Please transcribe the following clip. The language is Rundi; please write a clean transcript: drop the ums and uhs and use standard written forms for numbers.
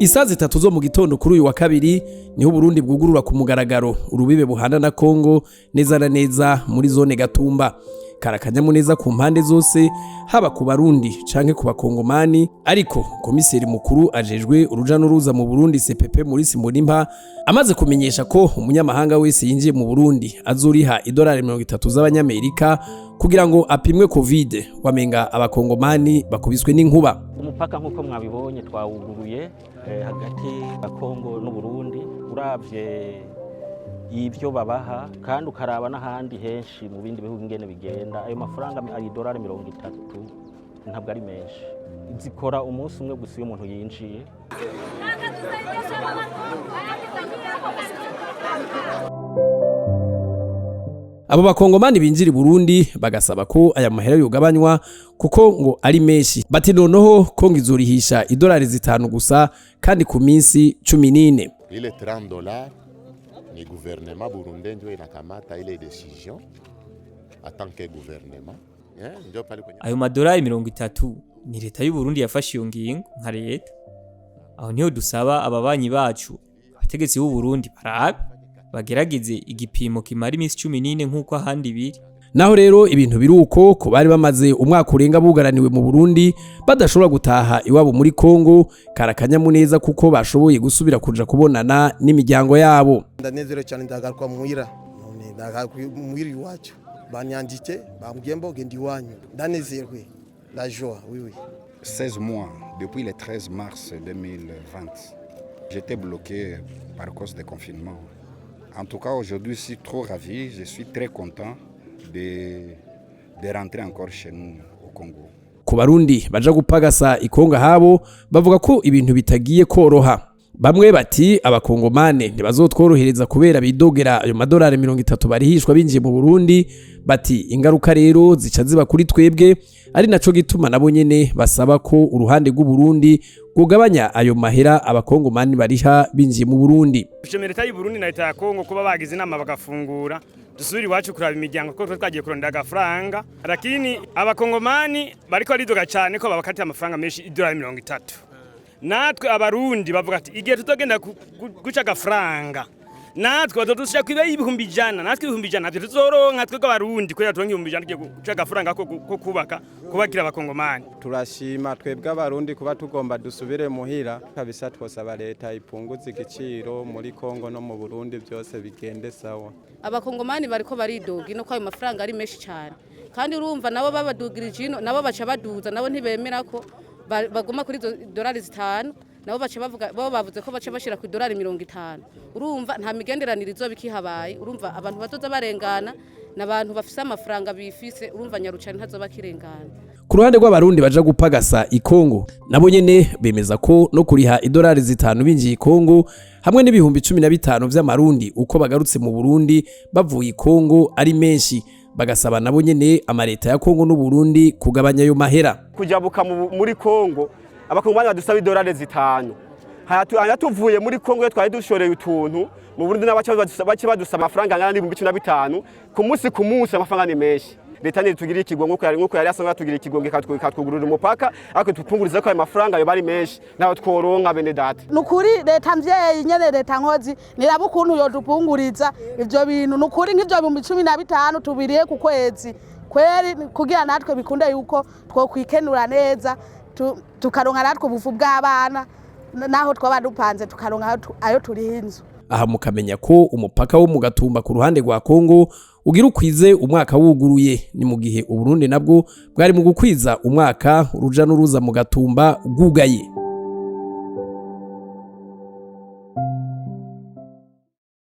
Isaha 3 zo mu gitondo kuri uyu wa kabiri niho Burundi bwugurura ku mugaragaro urubibe buhana na Kongo, neza na neza muri zone Gatumba. Karakanyamuneza ku mpande zose, haba ku Barundi canke ku Bakongomani. Ariko komiseri mukuru ajejwe uruja n'uruza mu Burundi, CPP Maurice Mbonimpa, amaze kumenyesha ko umunyamahanga wese yinjiye mu Burundi azoriha idolari 30 z'abanyamerika kugira ngo apimwe Covid, wamenga Abakongomani bakubiswe n'inkuba. Umupaka, nk'uko mwabibonye, twawuguruye hagati ya Kongo n'Uburundi. Uravye ibyo babaha kandi ukaraba n'ahandi henshi mu bindi bihugu ingene bigenda, ayo mafaranga ari idolari 30, ntabwo ari menshi. Zikora umunsi umwe gusa iyo umuntu yinjiye. Abo Bakongomani binjira i Burundi bagasaba ko aya mahera yogabanywa kuko ngo ari menshi. Bati noneho ko ngo izorihisha idolari 5 gusa kandi ku minsi 14. Ile 30 $ ni gouvernement burundais ndio inakamata ile décision en tant que gouvernement. Ndio pale kwenye Ayo madolari 30 ni leta y'u Burundi yafashe iyo ngingo nka leta. Aho niho dusaba ababanyi bacu, abategetsi b'u Burundi, barabe bagerageze igipimo kimara iminsi 14 nk'uko ahandi biri. Naho rero ibintu biri uko, ko bari bamaze umwaka urenga bugaraniwe mu Burundi, badashobora gutaha iwabo muri Kongo, karakanyamuneza kuko bashoboye gusubira kuja kubonana n'imiryango yabo. Ndanezerewe cyane, ndagaruka muhira, none ndagaruka muhira iwacu. Banyanditse, bambwiye mbo genda iwanyu. Ndanezerewe, la joie, oui oui. 16 mois, depuis le 13 mars 2020. J'étais bloqué par cause de confinement. En tout cas, aujourd'hui, je suis trop ravi, je suis très content de rentrer encore chez nous au Congo. Ku Barundi baja gupagasa ikonga habo, bavuga ko ibintu bitagiye koroha. Bamwe bati Abakongomane ntibazotworohereza kubera bidogera ayo madolari 30 barihishwa binjiye mu Burundi. Bati ingaruka rero zica ziba kuri twebwe, ari naco gituma nabo nyene basaba ko uruhande rw'u Burundi rwugabanya ayo mahera Abakongomani bariha binjiye mu Burundi. Dushimira leta y'u Burundi na leta ya Kongo kuba bagize inama bagafungura, dusubire iwacu kuraba imiryango, kuko twagiye kurondera agafaranga. Lakini Abakongomani bariko baridoga cyane ko babakatiye amafaranga menshi, idolari 30. Natwe Abarundi bavuga ati igihe tutogenda guca agafaranga, natwe bazodushyira ku ibeyi 100,000. Natwe 100,000 ntabyo tuzoronka twebwe Abarundi, kubera turonka 100,000 tugiye guca agafaranga ko kubaka kubakira Abakongomani. Turashima twebwe Abarundi kuba tugomba dusubire muhira kabisa. Twosaba leta ipunguze igiciro muri Kongo no mu Burundi, byose bigende sawa. Abakongomani bariko baridoga ino ko ayo mafaranga ari menshi cyane, kandi urumva nabo babadugirije ino, nabo baca baduza. Nabo ntibemera ko baguma kuri izo dolari 5. Nabo baca bavuga, bo bavuze ko baca bashira ku idolari 50. Urumva nta migenderanire izoba ikihabaye. Urumva abantu bazoza barengana n'abantu bafise amafaranga bifise. Urumva nyarucari ntazoba akirengana. Ku ruhande rw'Abarundi baja gupagasa i Kongo, nabo nyene bemeza ko no kuriha idolari 5 binjiye i Kongo hamwe n'15,000 vy'amarundi uko bagarutse mu Burundi bavuye i Kongo ari menshi. Bagasaba nabo nyene amareta ya Kongo n'u Burundi kugabanya ayo mahera. Kujabuka muri Kongo, Abakongomani badusaba idolari 5. Haya tuvuye muri Kongo iyo twari dushoreye utuntu mu Burundi, n'abaca badusaba amafaranga angana n'15,000 ku munsi ku munsi. Amafaranga ni menshi. Leta ntitugirira ikigongo nkuko yari asanzwe atugira ikigongo, ikatwugurura umupaka, ariko tupungurize ko ayo mafaranga ayo bari menshi, nayo tworonka bene data. Nukuri leta mvyeyi nyene, leta nkozi, niraba ukuntu yodupunguriza ivyo bintu. Nukuri nk'ivyo 15,000 tubiriye ku kwezi kweri, kugira natwe bikunde yuko twokwikenura neza, tukaronka natwe ubufu bw'abana, naho twaba dupanze tukaronka ayo turiha inzu. Aha mukamenya ko umupaka wo mu Gatumba ku ruhande rwa Kongo ugira ukwize umwaka wuguruye. Ni mu gihe Uburundi nabwo bwari mu gukwiza umwaka uruja n'uruza mu Gatumba rwugaye.